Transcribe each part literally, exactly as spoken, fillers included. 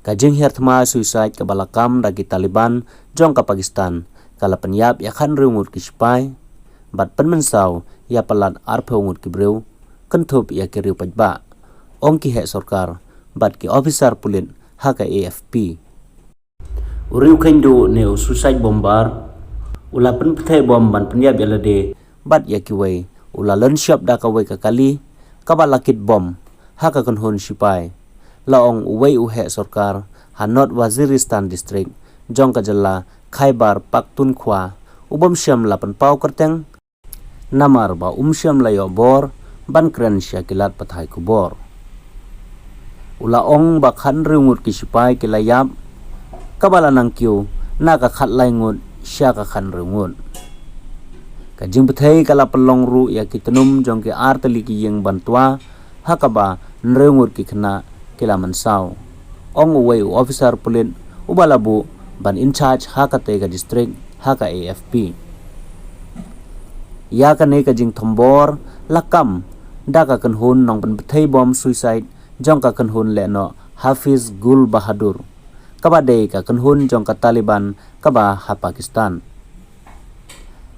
Ka jinghiar thma suicide kaba la kam da ki Taliban jong ka Pakistan ka la pynïap ïa khathynriew ngut ki sipai bad pynmynsaw ïa palat arphew ngut ki briew, kynthup ïa ki riew paidbah, ong ki heh sorkar bad ki officer pulit ha ka A F P. U riewkheiñ duh ne u suicide bomber u la pynpthei bom ban pynïap ïa lade bad ïa kiwei, u la lynshop da kawei ka kali kaba la kit bom ha ka kynhun sipai, la ong uwei u heh sorkar ha North Waziristan District jong ka jylla Khyber Pakhtunkhwa, u bym shym la pynpaw kyrteng namar ba um shym la ïoh bor ban kren sha ki lad pathai khubor. U la ong ba khathynriew ngut ki sipai ki la ïap, kaba la nang kiew na ka khatlai ngut sha ka khathynriew ngut. Ka jingpthei ka la pynlong ruh ïa ki tnum jong ki artylli ki ïing ban twa, ha kaba hynriew ngut ki khynnah ki la mynsaw, ong uwei u officer pulit uba la buh ban in charge ha katei ka district ha ka A F P. Ïa kane ka jingthombor la kam da ka kynhun nongpynpthei bom suicide jong ka kynhun lehnoh Hafiz Gul Bahadur, kaba dei ka kynhun jong ka Taliban kaba ha Pakistan.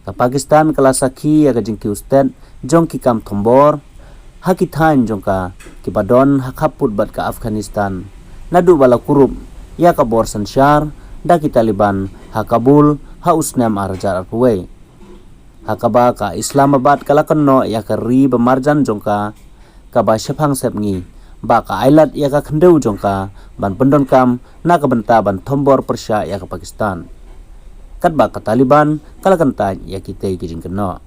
Ka Pakistan ka la sakhi ïa ka jingkiew stet jong ki kam thombor ha ki thaiñ jong ka kiba don ha khappud bad ka Afghanistan, naduh ba la kurup ïa ka bor synshar da ki Taliban ha Kabul ha u snem ar hajar arphew wei, ha kaba ka Islamabad ka la kynnoh ïa ka ri ba marjan jong ka kaba shaphang sepngi ba ka ailad ïa ka khyndew jong ka ban pyndonkam na ka bynta ban thombor pyrshah ïa ka Pakistan, katba ka Taliban ka la kyntait ïa kitei ki jingkynnoh.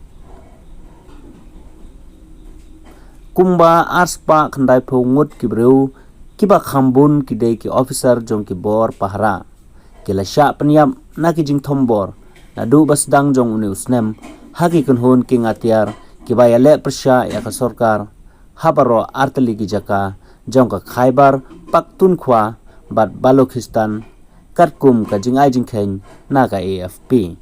Kumba arspah khyndaiphew ngut ki briew kiba kham bun ki dei ki officer jong ki bor pahara, ki la shah pynïap na ki jingthombor naduh ba sdang jong une u snem ha ki kynhun kieng atiar kiba ïaleh pyrshah ïa ka sorkar ha baroh artylli ki jaka jong ka Khyber Pakhtunkhwa bad Balochistan, katkum ka jingai jingkheiñ na ka A F P.